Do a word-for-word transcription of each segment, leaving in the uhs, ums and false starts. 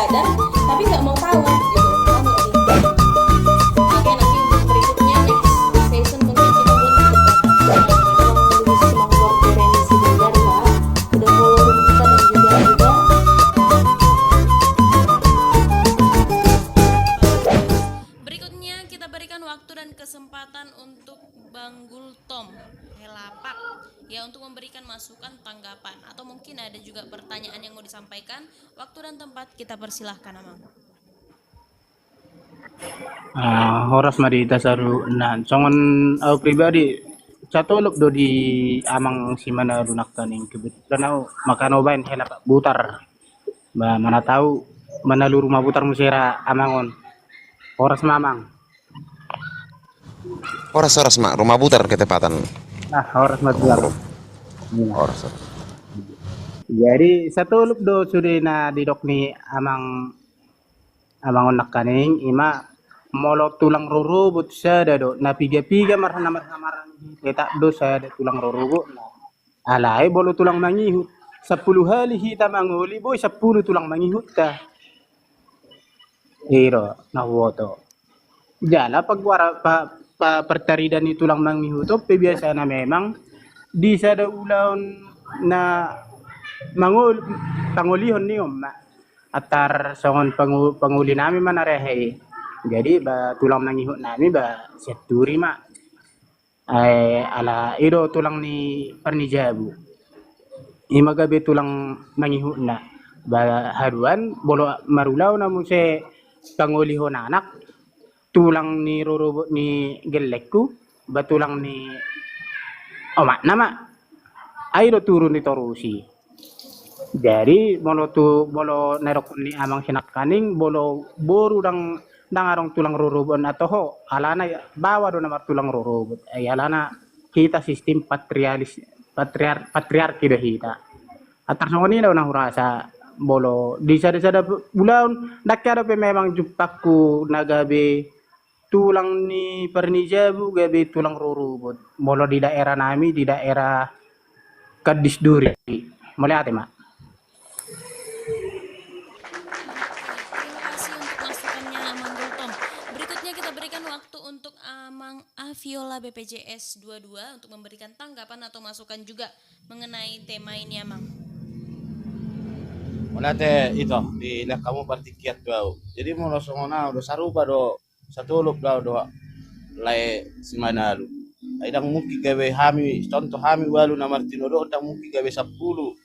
Tapi nggak mau tahu gitu. Paham nggak sih? Oke, nanti untuk berikutnya, next session, mungkin kita buat untuk membahas tentang kondisi Simanggor Remisi Begar, ya. Udah follow kita dan juga, juga. Berikutnya kita berikan waktu dan kesempatan untuk Bang Gultom Helapak, ya, untuk memberikan masukan, tanggapan, atau mungkin ada juga pertanyaan yang mau disampaikan. Waktu dan tempat kita persilahkan, Amang. Ah, horas ma di hita saluhutna. Songon au pribadi, satolop do di Amang Simanalu nangkaning, kebetulan au mangkanombahen hela Pak Butar. Ba, mana tahu, manalu rumah putar muse ra Amang on. Horas ma, Amang. Horas, horas ma, rumah putar ketepatan. Nah, horas ma tulang. Horas, horas. Jadi, satolop do sude na didok ni Amang, Amang on nangkaning, ima molo tulang rorobot sada do, na piga-piga mar-, na marhamaranggi, tetap do sada tulang rorobot. Alai molo tulang mangihut, sampulu hali hita mangoli, boi sampulu tulang mangihutta. I do na huboto. Jala paguara-, pa-, pa-, partaridan ni tulang mangihut on pe biasana memang di sada ulaon na mangol-, pangolihon ni on ma. Antar songon pangu-, pangoli nami ma na rehe i. Jadi ba tulang mangihut nami ba sian turi ma. Ai, ala i do tulang ni parnijabu. Ima gabe tulang mangihutna. Ba haduan, molo marulaon na muse pangolihon anak, tulang ni rorobot ni gellengku, ba tulang ni omakna ma. Ai do turun ditorusi. Jadi, molo tu, molo na didokkon ni Amang si nangkaning, molo boru ndang, ndang adong tulang rorobot na toho, alana baoa do na martulang rorobot. Ai alana hita sistim patrialis-, patriar-, patriarki do hita. Antar songon i do na hurasa, molo di sada-sada ulaon, ndang hea dope memang jumpangku na gabe tulang ni parnijabu gabe tulang rorobot. Molo di daerah nami, di daerah Kandis Duri. Mauliate ma. Terima kasih untuk masukannya, Amang Gultom. Berikutnya kita berikan waktu untuk Amang Aviola B P J S dua dua untuk memberikan tanggapan atau masukan juga mengenai tema ini, Amang. Mauliate, ito, dilehon hamu partingkian tu au. Jadi, molo songon au do, sarupa do, satolop do au dohot lae Simanalu. Ai ndang mungkin gabe hami, contoh hami ualu na martinodohon, ndang mungkin gabe sampulu,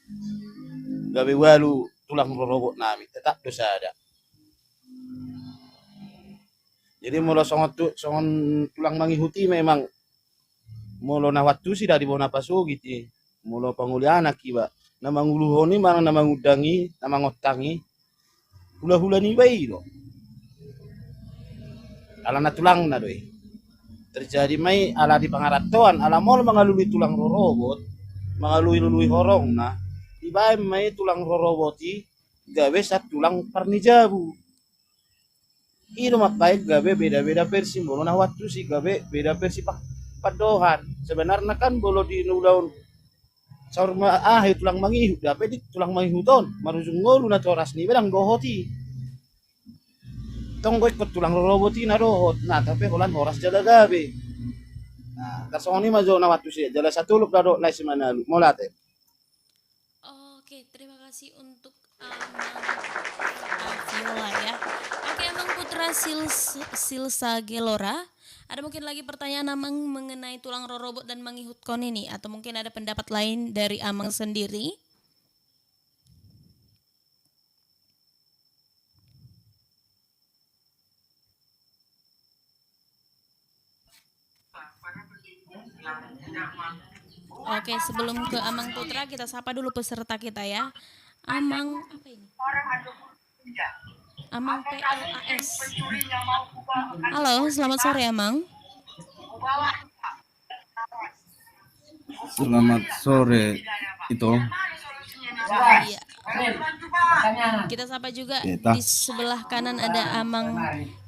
gabe ualu tulang rorobot nami, tetap do sada. Jadi molo songon tu-, songon tulang mangihut i memang, molo na huantusi da di bona pasogit i, molo pangoli anak iba, na manguluhon i manang na mangundang i, na mangontang i, hulahula niba i do. Alana tulangna do i. Terjadi ma i ala di pangarantoan, ala molo mangalului tulang rorobot, mangalului-lului horongna, dibaen ma i tulang rorobot i gabe sian tulang parnijabu. I do mambaen gabe beda-beda versi, molo na huantusi gabe beda versi pa-, pandohan. Sebenarna kan molo di ulaon saur ma-, aha i, tulang mangihut, gabe di tulang mangihut on marujung ngolu na tu horas niba ndang dohot i. Tong do ingkon tulang rorobot i na dohot, na, tapi holan horas jala gabe. Na, tarsongon i ma jo na huantusi, jala satolop da dohot lae Simanalu. Mauliate. Oke, terima kasih untuk Amang Aviola, ya. Oke, Amang Putra Sils-, Silsa Gelora. Ada mungkin lagi pertanyaan, Amang, mengenai tulang rorobot dan mangihuthon ini, atau mungkin ada pendapat lain dari Amang sendiri? Oke, sebelum ke Amang Putra, kita sapa dulu peserta kita, ya. Amang, apa ini? Amang P L A S. Halo, selamat sore, Amang. Selamat sore, Ito. Iya. Kita sapa juga, di sebelah kanan ada Amang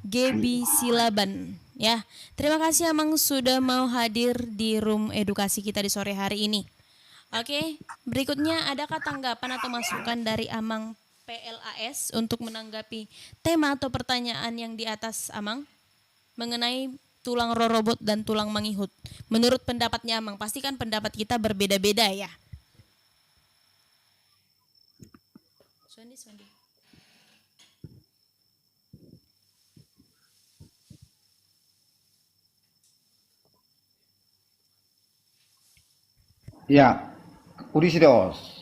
Gebi Silaban. Ya, terima kasih, Amang, sudah mau hadir di room edukasi kita di sore hari ini. Oke, berikutnya, adakah tanggapan atau masukan dari Amang P L A S untuk menanggapi tema atau pertanyaan yang di atas, Amang, mengenai tulang rorobot dan tulang mangihut. Menurut pendapatnya Amang, pasti kan pendapat kita berbeda-beda ya. Suandi, Suandi. Ya, uli sidos.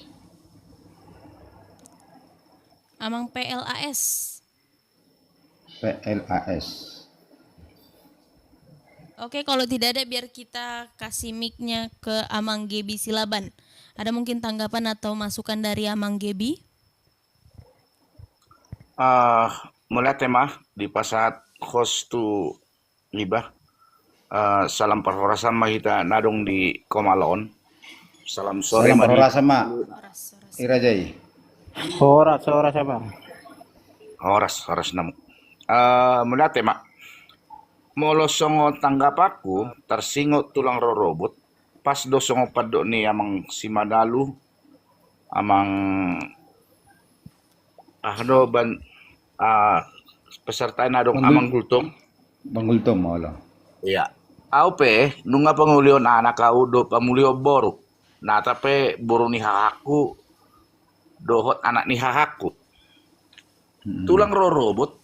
Amang P L A S. P L A S. Oke, kalau tidak ada, biar kita kasih mic-nya ke Amang Gebi Silaban. Ada mungkin tanggapan atau masukan dari Amang Gebi? Ah, mauliate ma, dipasahat host tu iba. Ah, salam parhorasan ma hita na adong di Komala on. Salam sore. Salam ma di parhorasan ma. Horas, horas. I Raja i. Horas, horas, Amang. Horas, horas nami. Ah, mauliate ma. Molo songon tanggapanku, tarsingot tulang rorobot, pas do songon pandok ni Amang Simadalu, Amang, ah, do ban, ah, peserta na adong, Amang Gul-, Amang Gultom. Amang Gultom, olo. Iya. Au pe, nunga pangulihon anak au dohot pangulihon boru. Nata pe boru ni hahangku, dohot anak ni hahangku. Mm-mm. Tulang rorobot.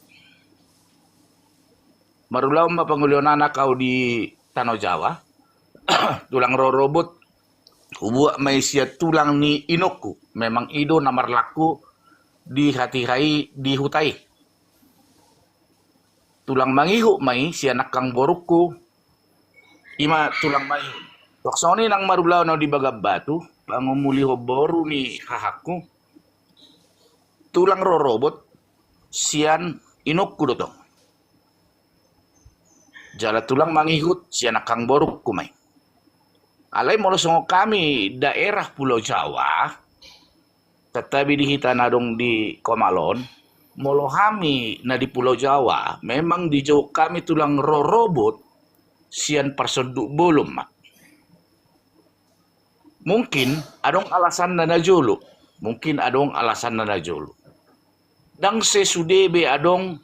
Marulaon ma pangulihon anak au di Tano Jawa. Tulang rorobot, hubuat ma i sian tulang ni inongku. Memang i do na marlaku di hatiha i, di huta i. Tulang mangihut ma i sian angkang borungku. I ma tulang mangihut. Songon i nang marulaon au di Bagan Batu, pangumulihon boru ni hahangku. Tulang rorobot sian inongku do tong. Jala tulang mangihut sian angkang borungku ma i. Alai molo songon hami daerah Pulau Jawa, tatapi di hita na adong di Komala on, molo hami na di Pulau Jawa, memang dijou hami tulang rorobot sian parsonduk bolon ma. Mungkin adong alasanna na jolo, mungkin adong alasanna na jolo. Ndang sesude be adong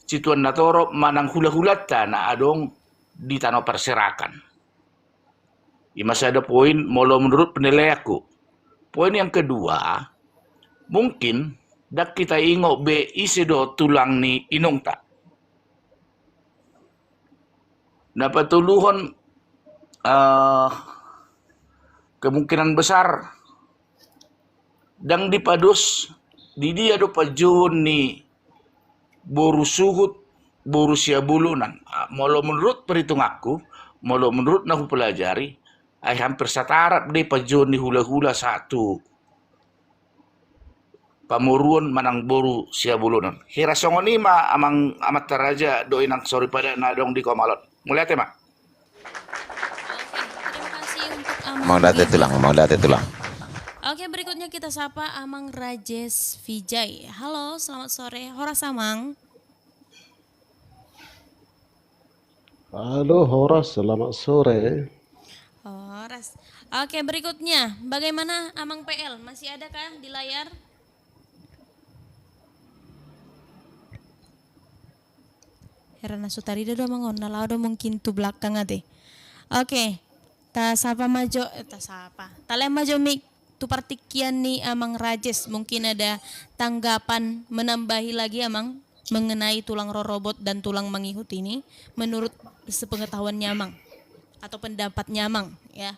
situan na torop manang hulahulanta na adong di tano parserakan. I ma sada poin molo menurut penilaianku. Poin yang kedua, mungkin ndang hita ingot be ise do tulang ni inongta. Na patoluhon, eh, kemungkinan besar ndang dipados di dia do panjouon ni boru suhut, boru siabolonan. Ah, molo menurut perhitunganku, molo menurut na hupelajari, ai hampir satarap do i panjouon ni hulahula sahat tu pamoruon manang boru siabolonan. Hira songon i ma amang, amanta raja dohot inanta soripada na adong di Komala on. Mauliate ma. Oke, terima kasih untuk Amang Mauliate Gebi. Tulang, mauliate tulang. Oke, berikutnya kita sapa Amang Rajes Vijay. Halo, selamat sore. Horas, Amang. Halo, horas, selamat sore. Horas. Oke, berikutnya, bagaimana Amang P L? Masih adakah di layar? Hira na so tarida do Amang on, na laho do mungkin tu belakang ate. Oke, tasapa ma jo, eh, tasapa. Talehon ma jo mic tu partingkian ni Amang Rajes, mungkin ada tanggapan menambahi lagi, Amang, mengenai tulang rorobot dan tulang mangihut ini, menurut sepengetahuannya Amang atau pendapatnya Amang, ya.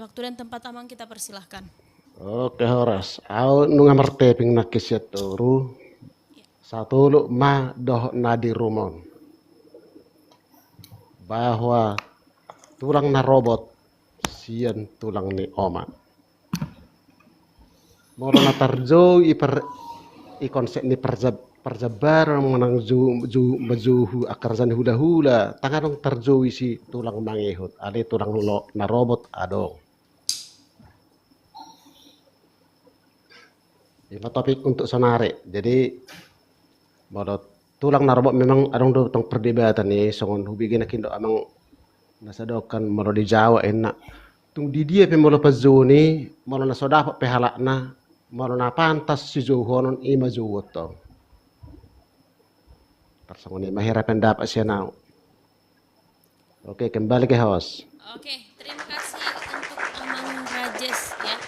Waktu dan tempat Amang kita persilahkan. Oke, horas. Au nunga marteping nangkin sian toru. Satolop ma dohot na di rumon. Bahwa tulang na robot sian tulang ni omak. Molo na tarjou i per-, i konsep ni parja-, parjabaran manang jou-, jou-, manjou hu-, angka raja ni hulahula, ndang adong tarjou i si tulang mangihut, alai tulang lo-, na robot adong. I ma topik untuk sonari. Jadi, molo tulang na robot memang adong do tong perdebatan i, songon hubege nangkin do amang na sadokkan molo di Jawa inna. Tung di dia pe molo panjouon i, molo na so dapot pe halakna, Molo na pantas sijouhonon, i ma jouonta. Tarsongon i ma hira pendapat sian au. Oke, kembali ke host. Oke, terima kasih untuk Amang Rajes, ya.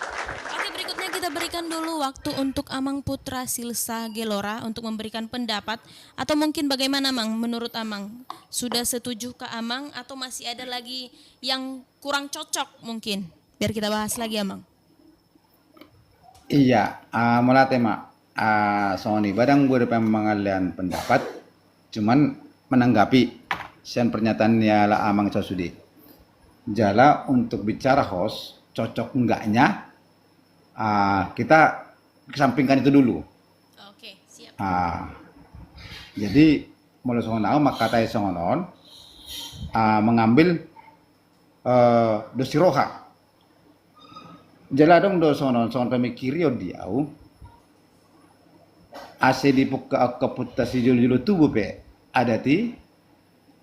Oke, berikutnya kita berikan dulu waktu untuk Amang Putra Silsa Gelora untuk memberikan pendapat, atau mungkin bagaimana, Mang, menurut Amang? Sudah setujukah Amang atau masih ada lagi yang kurang cocok mungkin? Biar kita bahas lagi, Amang. Iya, ah, mauliate ma. Ah, songon i, ba ndang boi dope mangalehon pendapat, cuman menanggapi sian pernyataan ni ala Amang sasude. Jala untuk bicara host, cocok enggaknya, ah, kita kesampingkan itu dulu. Oke, siap. Ah, jadi, molo songon au mangkatai songon on, ah, mengambil, eh, dos ni roha. Jala adong do songon on, songon pamingkirion di au. Asa dipungka-ungka ompunta sijolo-jolo tubu pe adat i,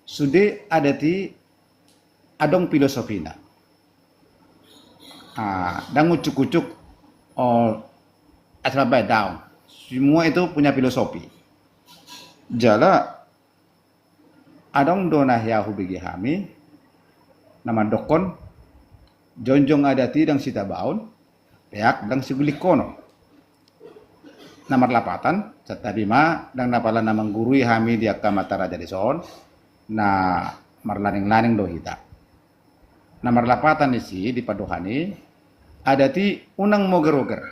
sude adat i adong filosofina. Ah, ndang ujuk-ujuk, oh, asal baen, daong. Semua itu punya filosofi. Jala adong do na hea hubege hami, na mandokkon, jongjong adat i ndang sitabaon, peak ndang sigulingkonon. Na marlapatan, santabi ma, ndang na pala na manggurui hami di angka amanta raja dison, na marlaning-laning do hita. Na marlapatan disi di pandohan i, adat i unang moger-oger.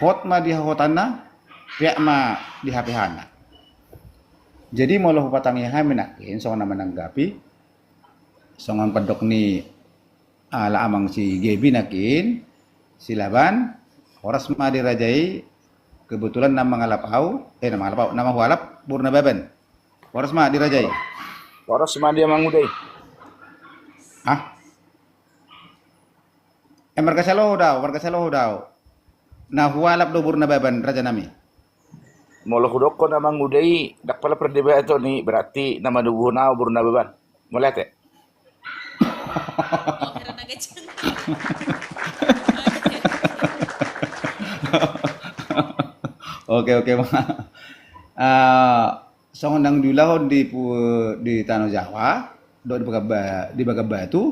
Hot ma di hahotanna, peak ma di hapeahanna. Jadi molo hupatangi hami nangkin, songon na mananggapi, songon pandok ni ala Amang si Gebi nangkin, Silaban, horas ma di raja i, kebetulan na mangalap au, eh, na mangalap au, na hualap boru Nababan. Horas ma di raja i. Horas ma di Amang Uda i. Ah? Eh, marga Saloho do au, marga Saloho do au. Na hualap do boru Nababan, raja nami. Molo hudokkon Amang Uda i, ndang pala perdebatan i, berarti na manubuhon au boru Nababan. Mauliate. Oke, oke, ma. Ah, songon na diulahon di pu-, di Tano Jawa, dohot di Baga-, di Bagan Batu,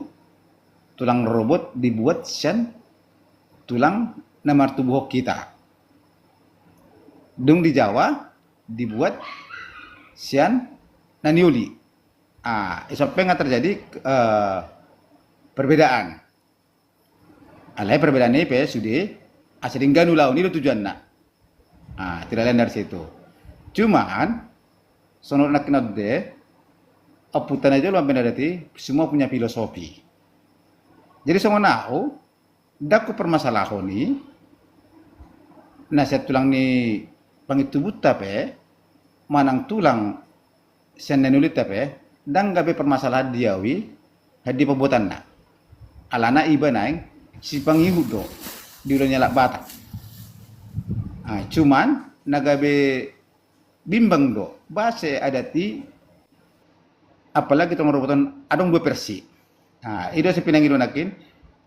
tulang rorobot dibuat sian tulang na martubuhon hita. Dung di Jawa, dibuat sian na niuli. Ah, dison pe nga terjadi, eh, perbedaan. Alai perbedaan i pe sude, asa denggan ulaon i do tujuanna. Ah, tidak lain dari situ. Cuman, songon na nangkin on de, ompunta na jolo mambaen adat i, semua punya filosofi. Jadi songon au, ndang hupermasalahon i, na sian tulang ni pangintubunta pe, manang tulang sian na niulinta pe, ndang gabe permasalahan di au i, di pambuatanna. Alana iba naeng sipangihut do di ulaon ni halak Batak. Ah, cuman, na gabe bimbang do, boasa adat i, apalagi tulang rorobot on adong dua versi. Ah, i do asa pinangido nangkin,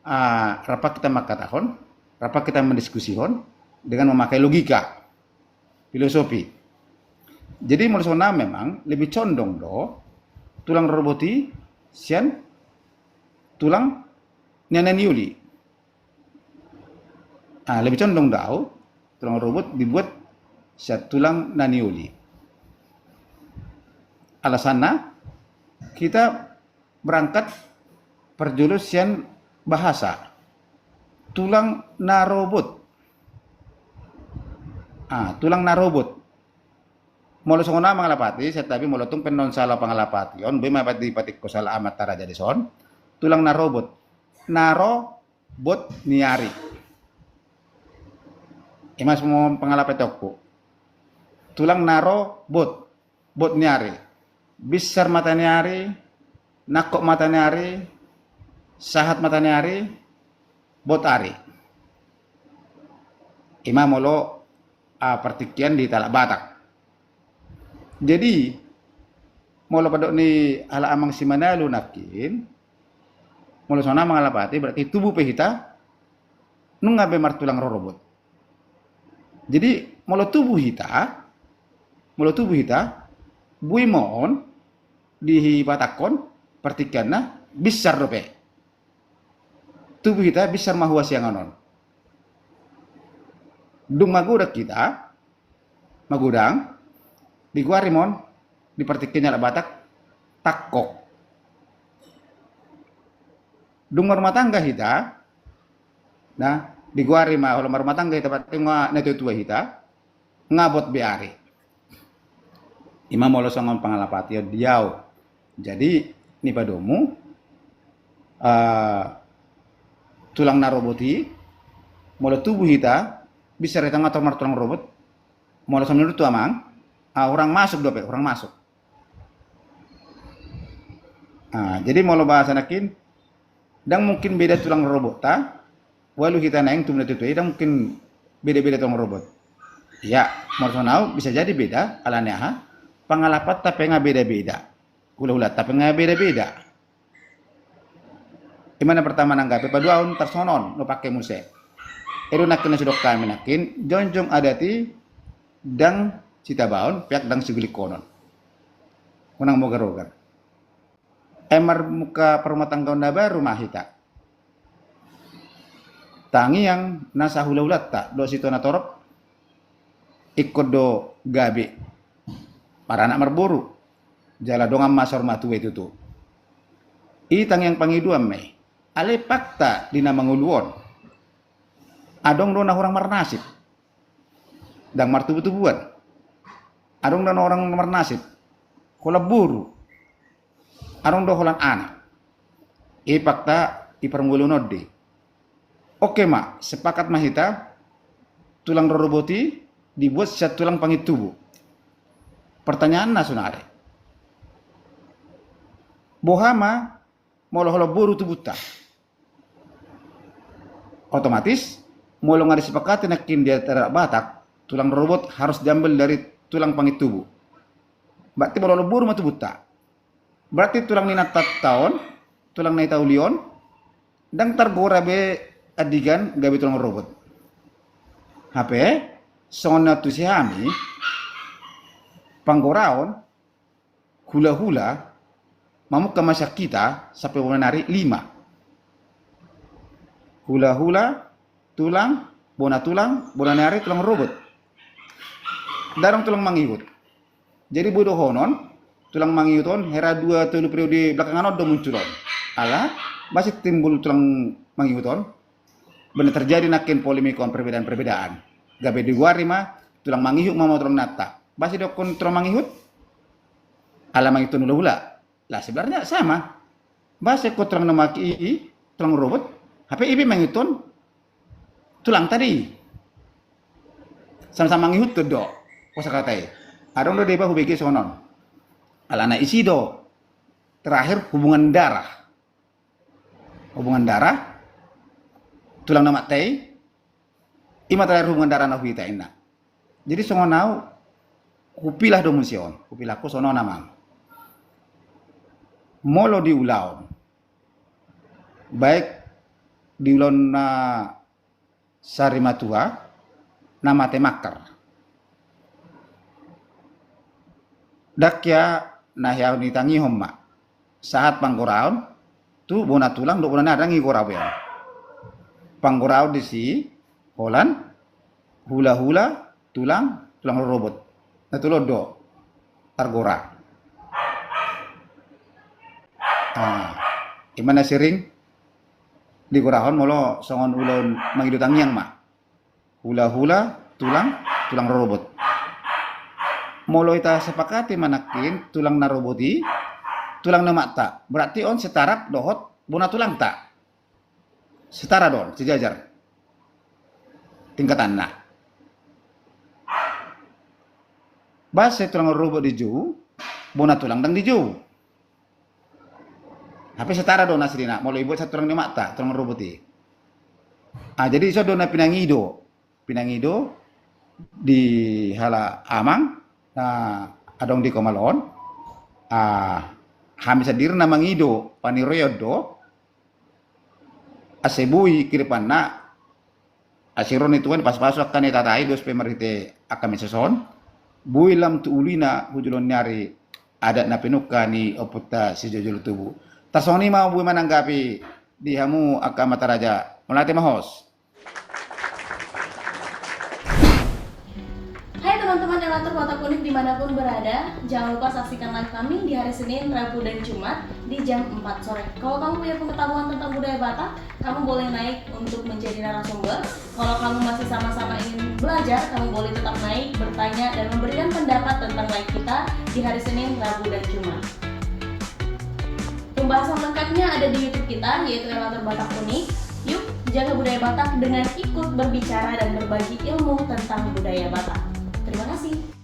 ah, rap hita mangkatahon, rap hita mandiskusihon dengan memakai logika, filosofi. Jadi molo songon au memang lebih condong do tulang rorobot i sian tulang ni na niuli. Ah, lebih condong do au, tulang rorobot dibuat sian tulang na niuli. Alasanna, kita berangkat parjolo sian bahasa. Tulang na robot. Ah, tulang na robot. Molo songon au mangalapati, santabi molo tung pe on sala pangalapation, boi ma dipatikko sala amanta raja dison, tulang na robot. Na ro bot ni ari. I ma songon pangalapationku. Tulang na ro bot, bot ni ari. Binsar mata ni ari, nangkok mata ni ari, sahat mata ni ari, bot ari. I ma molo, ah, partingkian di halak Batak. Jadi, molo pandok ni halak Amang si Manalu nangkin, molo songon au mangalapati, berarti tubu pe hita Nunga be martulang rorobot. Jadi molo tubu hita, molo tubu hita, boi ma on di Batak on, partingkianna binsar dope. Tubu hita binsar ma huasiangan on. Dung magodang hita, magodang, digoari ma on di partingkian ni halak Batak tangkok. Dung marumah tangga hita, nah, digoari ma, olo marumah tangga hita, berarti nga na tua-tua hita, nga bot be ari. Ima molo songon pangalapati on di au. Jadi nipadomu, eh, tulang na robot i, molo tubu hita, binsar hita nga tor martulang robot. Molo songon i tu amang, ah, hurang masuk dope, hurang masuk. Ah, jadi molo bahasa nangkin, ndang mungkin beda tulang rorobotta, ualu hita naeng tubu na tua-tua i, ndang mungkin beda-beda tulang rorobot. Ya, molo songon au bisa jadi beda, alani aha, pangalapatta pe nga beda-beda. Hula-hulanta pe nga beda-beda. Ima na pertama nangkin, paduahon tarsongon on, na pake muse. I do nangkin na sidok hami nangkin, jongjong adat i ndang sitabaon, peak ndang sigulingkonon. Unang mogar-ogar. Ai marmuka parrumahtanggaon na baru ma hita. Tangiang na sahula-hulanta dohot sitaonon na torop, ingkon do gabe maranak marboru. Jala dongan ma saur matua i tutu. I tangiang pangidoan ma i. Alai fakta di na mangolu on, adong do na hurang marnasib. Ndang martubu-tubuan. Adong do na hurang marnasib. Holan boru. Adong do holan anak. I fakta di parngoluon on do i. Oke ma, sepakat ma hita, tulang rorobot i dibuat sian tulang pangintubu. Pertanyaanna sonari, boha ma molo holan boru tubunta? Otomatis, molo nga disepakati nangkin di antara Batak, tulang rorobot harus diambil dari tulang pangintubu. Berarti molo holan boru ma tubunta. Berarti tulang ni inanta on, tulang na hita uli on, ndang targora be andigan gabe tulang rorobot. Hape, songon na tusi hami, panggoraon, hula-hula, mamungka ma sian hita, sampe bona ni ari, lima. Hula-hula, tulang, bona tulang, bona ni ari, tulang rorobot. Ndang adong tulang mangihut. Jadi boi dohonon, tulang mangihut on, hera dua tolu periode belakangan on do muncul on. Ala, boasa timbul tulang mangihut on? Bena terjadi nangkin polemik on, perbedaan-perbedaan. Gabe digoari ma, tulang mangihut ma tulang ni inanta. Boasa didokhon tulang mangihut? Ala mangihuthon hula-hula. Lah sebenarnya sama. Boasa ingkon tulang na mangihut i, tulang rorobot, hape i pe mangihuthon tulangta do i. Sama-sama mangihuthon do, kosakata i. Adong do deba hubege songon on. Alana isi do terakhir hubungan darah. Hubungan darah, tulang ni inanta i, ima terakhir hubungan darah na huhita inna. Jadi songon au, hupilah do muse on, hupilahon songon on amang. Molo di ulaon, baik di ulaon na sarimatua, na mate mangkar. Ndang hea na hea nitangihon ma. Sahat panggoraon, tu bona tulang dohot bona ni ari ndang igora be on. Panggoraon disi, holan, hula-hula, tulang, tulang rorobot. Na tolu on do targora. Ah, ima na sering digorahon molo songon ulaon mangido tangiang ma. Hula-hula, tulang, tulang rorobot. Molo hita sepakati ma nangkin tulang na robot i, tulang ni amanta. Berarti on setara dohot bona tulangta. Setara do on, sejajar tingkatanna. Boasa tulang rorobot dijou, bona tulang ndang dijou. Hape setara do on asli na, molo dibuat sian tulang ni amanta, tulang rorobot i. Ah, jadi dison do na pinangido, pinangido di halak amang, na adong di Komala on, ah, hami sandiri na mangido, paniroion do, asa boi kedepanna Asi ro ni Tuhan, pasu-pasu angka na tatai, dos pe marhite angka medsos on. Boi lam tu ulina hujolon ni ari adat na pinungka ni ompunta sijolojolo tubu. Tarsongon i ma boi mananggapi di hamu angka amanta raja. Mauliate ma host. Hai teman-teman Ellatour Batak Unik dimanapun berada, jangan lupa saksikan live kami di hari Senin, Rabu, dan Jumat di jam empat sore. Kalau kamu punya pengetahuan tentang budaya Batak, kamu boleh naik untuk menjadi narasumber. Kalau kamu masih sama-sama ingin belajar, kamu boleh tetap naik, bertanya, dan memberikan pendapat tentang live kita di hari Senin, Rabu, dan Jumat. Pembahasan lengkapnya ada di YouTube kita, yaitu Ellatour Batak Unik. Yuk, jaga budaya Batak dengan ikut berbicara dan berbagi ilmu tentang budaya Batak. Terima kasih.